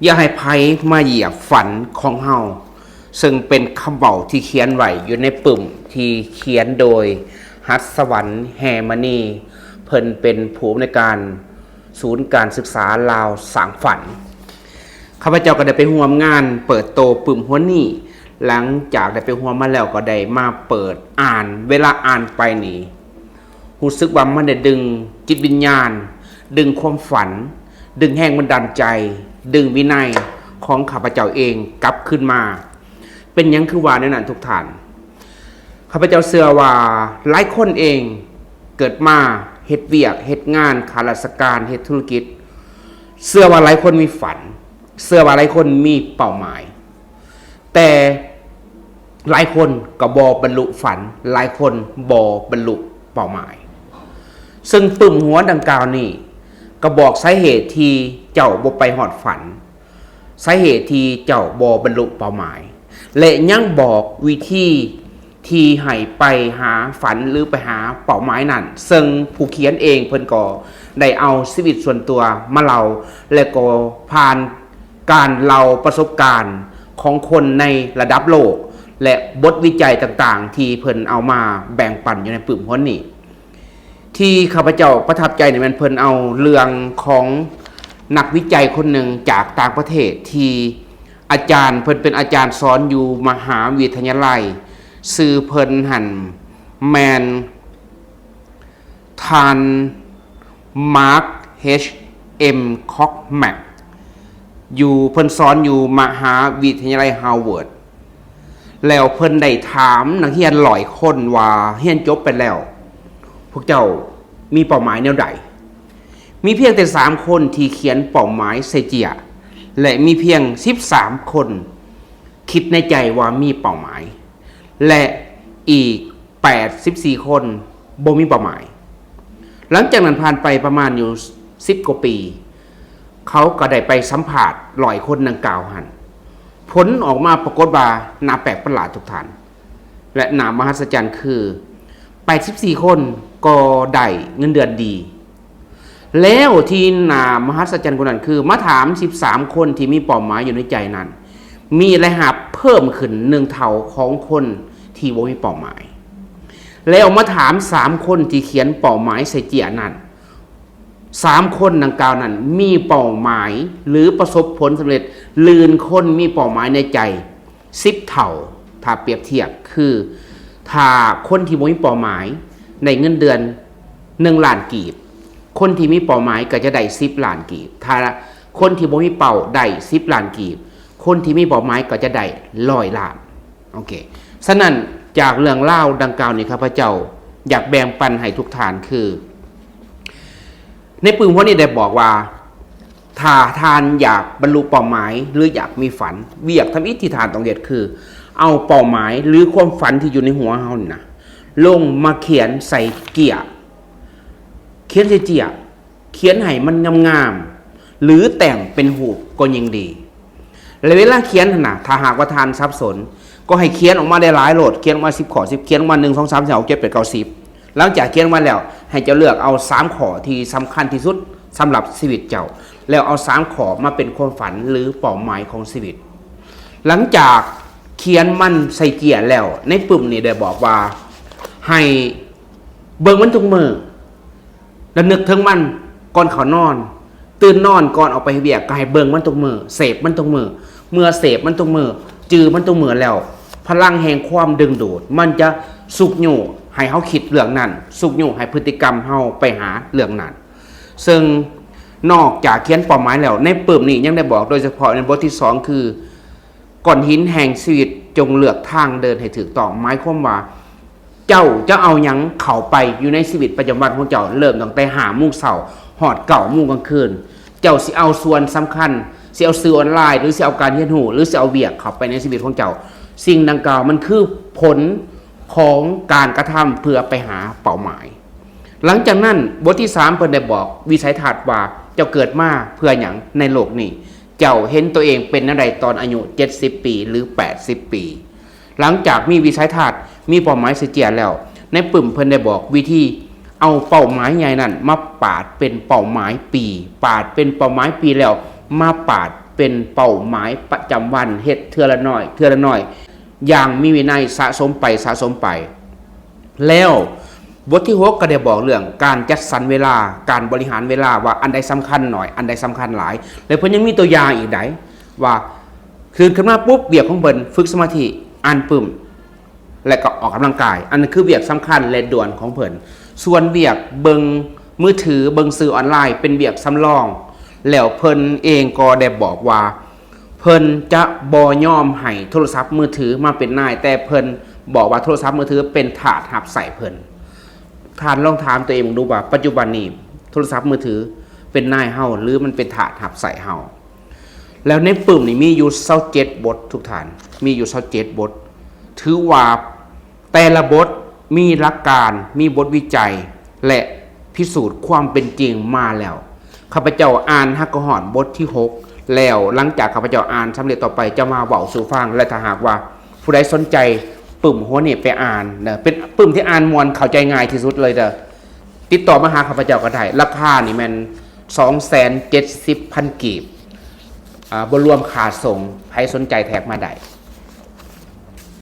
ຢ່າໃຫ້ໃຜມາຢຽບຝັນຂອງເຮົາ ເຊິ່ງເປັນຄຳເວົ້າທີ່ຂຽນໄວ້ຢູ່ໃນປຶ້ມທີ່ຂຽນໂດຍ ຫັດສະຫວັນ ແຮ່ມະນີ. ເພິ່ນເປັນຜູ້ອຳນວຍການສູນການສຶກສາລາວສ້າງຝັນ. ຂ້າພະເຈົ້າກໍໄດ້ໄປຮ່ວມງານເປີດໂຕປຶ້ມຫົວນີ້. ຫຼັງຈາກໄດ້ໄປຮ່ວມມາແລ້ວ ກໍໄດ້ມາເປີດອ່ານ. ເວລາອ່ານໄປນີ້ ຮູ້ສຶກວ່າມັນໄດ້ດຶງຈິດວິນຍານ, ດຶງຄວາມຝັນ, ດຶງແຮງບັນດານໃຈ, ດຶງວິໄນຂອງຂ້າພະເຈົ້າເອງກັບຄືນມາ. ເປັນຫຍັງຄືວ່າແນວນັ້ນທຸກທ່ານ? ຂ້າພະເຈົ້າເຊື່ອວ່າຫຼາຍຄົນເອງເກີດມາເຮັດວຽກ, ເຮັດງານ, ຂ້າລາຊະການ, ເຮັດທຸລະກິດ, ເຊື່ອວ່າຫຼາຍຄົນມີຝັນ, ເຊື່ອວ່າຫຼາຍຄົນມີເປົ້າໝາຍ. ແຕ່ຫຼາຍຄົນກໍບໍ່ບັນລຸຝັນ, ຫຼາຍຄົນບໍ່ບັນລຸເປົ້າໝາຍ. ເຊິ່ງປຶ້ມຫົວດັ່ງກ່າວນີ້ ກໍບອກສາເຫດທີ່ເຈົ້າບໍ່ໄປຮອດຝັນ, ສາເຫດທີ່ເຈົ້າບໍ່ບັນລຸເປົ້າໝາຍ ແລະ ຍັງບອກວິທີທີ່ໃຫ້ໄປຫາຝັນ ຫຼື ໄປຫາເປົ້າໝາຍນັ້ນ. ເຊິ່ງຜູ້ຂຽນເອງເພິ່ນກໍໄດ້ເອົາຊີວິດສ່ວນຕົວມາເລົ່າ ແລະ ກໍຜ່ານ ການເລົ່າປະສົບການຂອງຄົນໃນລະດັບໂລກ ແລະ ບົດວິໄຈຕ່າງໆ ທີ່ເພິ່ນເອົາມາແບ່ງປັນຢູ່ໃນປຶ້ມຫົວນີ້. ທີ່ຂ້າພະເຈົ້າປະທັບໃຈນີ້ແມ່ນເພິ່ນເອົາເລື່ອງຂອງນັກວິໄຈຄົນໜຶ່ງຈາກຕ່າງປະເທດ ທີ່ອາຈານ ເພິ່ນເປັນອາຈານສອນຢູ່ມະຫາວິທະຍາໄລ, ຊື່ເພິ່ນຫັ້ນແມ່ນ ທ່ານ Mark H M Cockman ຢູ່ ເພິ່ນສອນຢູ່ມະຫາວິທະຍາໄລ Harvard. ແລ້ວເພິ່ນໄດ້ຖາມນັກຮຽນຮ້ອຍຄົນວ່າ ຮຽນຈົບໄປແລ້ວ ພວກເຈົ້າມີເປົ້າໝາຍແນວໃດ? ມີພຽງແຕ່ສາມຄົນທີ່ຂຽນເປົ້າໝາຍໃສ່ເຈ້ຍ ແລະ ມີພຽງສິບສາມຄົນຄິດໃນໃຈວ່າມີເປົ້າໝາຍ ແລະ ອີກ ແປດສິບສີ່ຄົນບໍ່ມີເປົ້າໝາຍ. ຫຼັງຈາກນັ້ນຜ່ານໄປປະມານຢູ່ສິບກວ່າປີ, ເຂົາກໍໄດ້ໄປສຳພາດຮ້ອຍຄົນດັ່ງກ່າວຫັ້ນ. ຜົນອອກມາປາກົດວ່າໜ້າແປກປະຫຼາດທຸກທ່ານ ແລະ ໜ້າມະຫັດສະຈັນຄື ແປດສິບສີ່ຄົນກໍໄດ້ເງິນເດືອນດີ. ແລ້ວທີ່ໜ້າມະຫັດສະຈັນກວ່ານັ້ນຄື ມາຖາມສິບສາມຄົນທີ່ມີເປົ້າໝາຍຢູ່ໃນໃຈນັ້ນ ມີລາຍຮັບເພີ່ມຂຶ້ນໜຶ່ງເທົ່າຂອງຄົນທີ່ບໍ່ມີເປົ້າໝາຍ. ແລ້ວມາຖາມສາມຄົນທີ່ຂຽນເປົ້າໝາຍໃສ່ເຈ້ຍນັ້ນ, ສາມຄົນດັ່ງກ່າວນັ້ນມີເປົ້າໝາຍ ຫຼື ປະສົບຜົນສຳເລັດລື່ນຄົນມີເປົ້າໝາຍໃນໃຈ ສິບເທົ່າ. ຖ້າປຽບທຽບຄື ຖ້າຄົນທີ່ບໍ່ມີເປົ້າໝາຍໄດ້ເງິນເດືອນໜຶ່ງລ້ານກີບ, ຄົນທີ່ມີເປົ້າໝາຍກໍຈະໄດ້ສິບລ້ານກີບ. ຖ້າຄົນທີ່ບໍ່ມີເປົ້າໄດ້ສິບລ້ານກີບ, ຄົນທີ່ມີເປົ້າໝາຍກໍຈະໄດ້ຮ້ອຍລ້ານ. ໂອເຄ. ສະນັ້ນ ຈາກເລື່ອງລາວດັ່ງກ່າວນີ້ ຂ້າພະເຈົ້າຢາກແບ່ງປັນໃຫ້ທຸກທ່ານຄື ໃນປຶ້ມຫົວນີ້ໄດ້ບອກວ່າ ຖ້າທ່ານຢາກບັນລຸເປົ້າໝາຍ ຫຼື ຢາກມີຝັນ, ວຽກທຳອິດທີ່ທ່ານຕ້ອງເຮັດຄື ເອົາເປົ້າໝາຍ ຫຼື ຄວາມຝັນທີ່ຢູ່ໃນຫົວເຮົານີ້ນະ ລົງມາຂຽນໃສ່ເຈ້ຍ, ຂຽນໃສ່ເຈ້ຍ, ຂຽນໃຫ້ມັນງາມໆ ຫຼື ແຕ້ມເປັນຮູບກໍຍິ່ງດີ. ແລະ ເວລາຂຽນຫັ້ນນະ ຖ້າຫາກວ່າທ່ານສັບສົນ ກໍໃຫ້ຂຽນອອກມາໄດ້ຫຼາຍໂລດ, ຂຽນອອກມາສິບຂໍ້, ສິບ, ຂຽນອອກມາ ໜຶ່ງ ສອງ ສາມ ສີ່ ຫ້າ ຫົກ ເຈັດ ແປດ ເກົ້າ ສິບ. ຫຼັງຈາກຂຽນມາແລ້ວ ໃຫ້ເຈົ້າເລືອກເອົາສາມຂໍ້ທີ່ສຳຄັນທີ່ສຸດສຳລັບຊີວິດເຈົ້າ, ແລ້ວເອົາສາມຂໍ້ມາເປັນຄວາມຝັນ ຫຼື ເປົ້າໝາຍຂອງຊີວິດ. ຫຼັງຈາກຂຽນມັນໃສ່ເຈ້ຍແລ້ວ, ໃນປຶ້ມນີ້ໄດ້ບອກວ່າ ໃຫ້ເບິ່ງມັນທຸກມື້ ລະນຶກເຖິງມັນກ່ອນເຂົ້ານອນ, ຕື່ນນອນ ກ່ອນອອກໄປເຮັດວຽກ ກໍໃຫ້ເບິ່ງມັນທຸກມື້, ເສບມັນທຸກມື້. ເມື່ອເສບມັນທຸກມື້, ຈື່ມັນທຸກມື້ແລ້ວ, ພະລັງແຫ່ງຄວາມດຶງດູດ ມັນຈະຊຸກຍູ້ໃຫ້ເຮົາຄິດເລື່ອງນັ້ນ, ຊຸກຍູ້ໃຫ້ພຶດຕິກຳເຮົາໄປຫາເລື່ອງນັ້ນ. ເຊິ່ງນອກຈາກຂຽນເປົ້າໝາຍແລ້ວ, ໃນປຶ້ມນີ້ຍັງໄດ້ບອກໂດຍສະເພາະໃນບົດທີສອງ ຄື ກ້ອນຫີນແຫ່ງຊີວິດ ຈົ່ງເລືອກທາງເດີນໃຫ້ຖືກຕ້ອງ. ໝາຍຄວາມວ່າ ເຈົ້າຈະເອົາຫຍັງເຂົ້າໄປຢູ່ໃນຊີວິດປະຈຳວັນຂອງເຈົ້າ, ເລີ່ມຕັ້ງແຕ່ຫ້າໂມງເຊົ້າ ຮອດເກົ້າໂມງກາງຄືນ. ເຈົ້າຊິເອົາສ່ວນສຳຄັນ, ຊິເອົາສື່ອອນລາຍ ຫຼື ຊິເອົາການຮຽນຮູ້ ຫຼື ຊິເອົາວຽກເຂົ້າໄປໃນຊີວິດຂອງເຈົ້າ. ສິ່ງດັ່ງກ່າວມັນຄືຜົນຂອງການກະທຳເພື່ອໄປຫາເປົ້າໝາຍ. ຫຼັງຈາກນັ້ນ, ບົດທີສາມ ເພິ່ນໄດ້ບອກວິໄສທັດວ່າ ເຈົ້າເກີດມາເພື່ອຫຍັງໃນໂລກນີ້? ເຈົ້າເຫັນຕົວເອງເປັນແນວໃດຕອນອາຍຸເຈັດສິບປີ ຫຼື ແປດສິບປີ? ຫຼັງຈາກມີວິໄສທັດ, ມີເປົ້າໝາຍໃສ່ເຈ້ຍແລ້ວ, ໃນປຶ້ມເພິ່ນໄດ້ບອກວິທີເອົາເປົ້າໝາຍໃຫຍ່ນັ້ນມາປາດເປັນເປົ້າໝາຍປີ, ປາດເປັນເປົ້າໝາຍປີແລ້ວ ມາປາດ ເປັນເປົ້າໝາຍປະຈຳວັນ ເຮັດເທື່ອລະໜ້ອຍ ເທື່ອລະໜ້ອຍ ຢ່າງມີວິໄນ ສະສົມໄປ ສະສົມໄປ. ແລ້ວບົດທີຫົກກໍໄດ້ບອກເລື່ອງການຈັດສັນເວລາ ການບໍລິຫານເວລາ ວ່າອັນໃດສຳຄັນໜ້ອຍ ອັນໃດສຳຄັນຫຼາຍ. ແລະເພິ່ນຍັງມີຕົວຢ່າງອີກໃດ໋ ວ່າຕື່ນຂຶ້ນມາປຸບ ວຽກຂອງເພິ່ນ ຝຶກສະມາທິ ອ່ານປຶ້ມ ແລະກໍອອກກຳລັງກາຍ. ອັນນັ້ນຄືວຽກສຳຄັນ ແລະດ່ວນຂອງເພິ່ນ. ສ່ວນວຽກເບິ່ງມືຖື ເບິ່ງສື່ອອນລາຍ ເປັນວຽກສຳລອງ. ແລ້ວເພິ່ນເອງກໍໄດ້ບອກວ່າ ເພິ່ນຈະບໍ່ຍອມໃຫ້ໂທລະສັບມືຖືມາເປັນນາຍ, ແຕ່ເພິ່ນບອກວ່າໂທລະສັບມືຖືເປັນທາດຮັບໃຊ້ເພິ່ນ. ທ່ານລອງຖາມຕົວເອງເບິ່ງດູວ່າ ປັດຈຸບັນນີ້ໂທລະສັບມືຖືເປັນນາຍເຮົາ ຫຼື ມັນເປັນທາດຮັບໃຊ້ເຮົາ? ແລ້ວໃນປຶ້ມນີ້ມີຢູ່ຊາວເຈັດບົດ ທຸກທ່ານ, ມີຢູ່ຊາວເຈັດບົດ. ຖືວ່າແຕ່ລະບົດມີຫຼັກການ, ມີບົດວິໄຈ ແລະ ພິສູດຄວາມເປັນຈິງມາແລ້ວ. ຂ້າພະເຈົ້າອ່ານຫາກະຮອດບົດທີຫົກແລ້ວ, ຫຼັງຈາກຂ້າພະເຈົ້າອ່ານສຳເລັດຕໍ່ໄປ ຈະມາເວົ້າສູ່ຟັງ. ແລະ ຖ້າຫາກວ່າຜູ້ໃດສົນໃຈປຶ້ມຫົວນີ້ໄປອ່ານເດີ, ເປັນປຶ້ມທີ່ອ່ານມ່ວນ ເຂົ້າໃຈງ່າຍທີ່ສຸດເລີຍເດີ. ຕິດຕໍ່ມາຫາຂ້າພະເຈົ້າກໍໄດ້. ລາຄານີ້ແມ່ນສອງແສນເຈັດສິບພັນກີບ, ອາ ບໍ່ລວມຄ່າສົ່ງ. ໃຜສົນໃຈແທັກມາໄດ້.